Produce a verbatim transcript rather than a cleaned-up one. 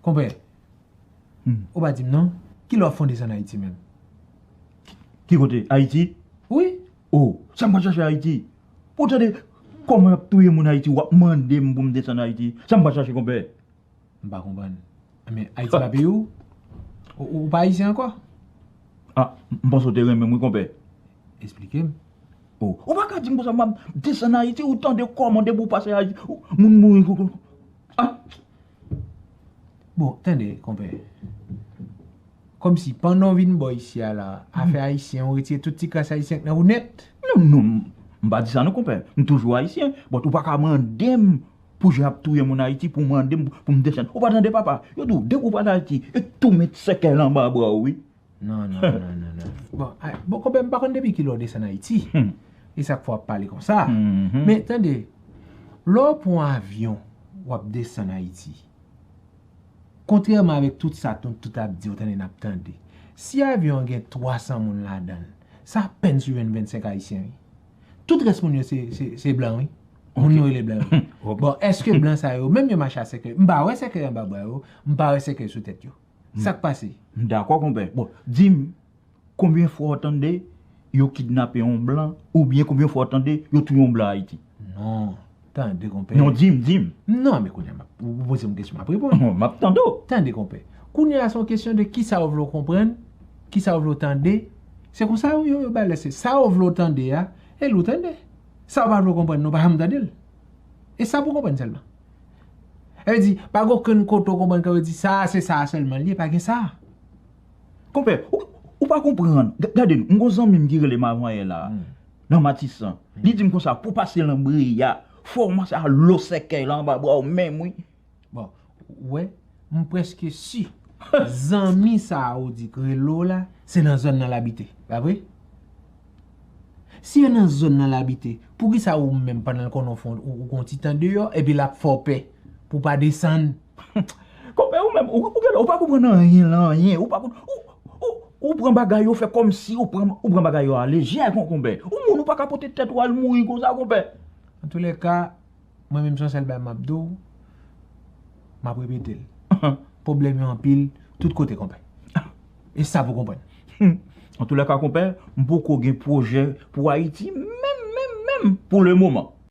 Konpè, Hmm. ou pa di m non, ki lè w ap fè yon desann Ayiti menm? Ki kote? Ayiti? Wi. Oh, sa m pral chache Ayiti? Ou tande kòman y ap touye moun Ayiti, w ap mande m pou m desann Ayiti? Sa m pral chache, konpè? M pa konprann. Men Ayiti pa peyi w? Ou, ou pa ayisyen ankò? Ah, m panse w te renmen m, wi, konpè. Esplike m. Oh, ou pa ka di m konsa, m ap desann Ayiti, ou tande kòman depi w pase Ayiti, ou- moun mouri. Ah, Bon, tande, konpè. Kòmsi, pandan w vin bò isi a la, afè ayisyen, ou retire tout ti kras ayisyen k nan ou nèt. Non, non, m pa di sa non, konpè. M toujou ayisyen. But ou pa ka mande m pou jan y ap touye moun Ayiti, pou mande m pou m desann. Ou pa tande, papa? Yo di w, depi w pral Ayiti, yo tou met sèkèy l anba bra w, wi. Non, non, non, non, non. Bon, ay, bon, konpè, m pa konn depi ki lè w desann Ayiti. Hmm. E sa k fè w ap pale konsa. Mhm. Men tande, lè w pran avyon, w ap desann Ayiti. Kontrèman avèk tout sa nou tout ap di, ou tande n ap tande. Si avyon an gen twa san moun ladan l, sa apèn sou jwenn vennsenk ayisyen, wi. Tout rès moun yo se, se, se blan, wi. Moun yo rele blan yo. Ok. Bon, èske blan sa yo, menm yo mache a sèkèy, m pa wè sèkèy anba bra yo, m pa wè sèkèy sou tèt yo. Sa k pase? M dakò, konpè. Bon, di m, konbyen fwa w tande yo kidnape yon blan, oubyen konbyen fwa w tande yo touye yon blan Ayiti? Non, tande, konpè. Non, di m, di m. Non, men kounye a, m ap- ou poze m kesyon, m ap reponn. M ap tande w. Tande, konpè. Kounye a, se yon kesyon de kisa w vle w konprann, kisa w vle w tande. Se konsa yo, yo, yo bay lè se sa w vle w tande a, e l ou tande. Sa w pa vle w konprann, non, pa janm tande l. E sa pou w konprann sèlman. Sa vle di, pa gen okenn kote w konprann ke yo di sa, se sa sèlman l ye, pa gen sa. Konpè, ou, ou pa konprann. Ga- Gade, m gon zanmi m ki rele m avan yè la, nan Matisan. Li di m konsa, pou pase Lanbreya, fò w kòmanse a lo sèkèy la anba bra w menm, wi. Bon, ou wè, m prèske si zanmi sa a ou di k rele w la, se nan zòn nan l abite, pa vre? Si e nan zòn nan l abite, poukisa ou menm pandan l konnen w fè yon- ou, ou gon ti tan deyò, epi l ap fè w pè pou w pa desann? Konpè, ou menm, ou, ou, ou pa konprann anyen lan anyen, ou pa konn, ou, ou, ou pran bagay yo fè kòmsi ou pran, ou pran bagay yo a lejè, kon- konpè. Ou moun, ou pa ka pote tèt ou al mouri konsa, konpè. Antoulèka, mwen menm se yon sèl bagay m ap di w, m ap repete l. Pwoblèm yo anpil, tout kote, konpè. E sa pou w konprann. Antoulèka, konpè, m poko gen pwojè pou Ayiti, menm, menm, menm, pou lemoman.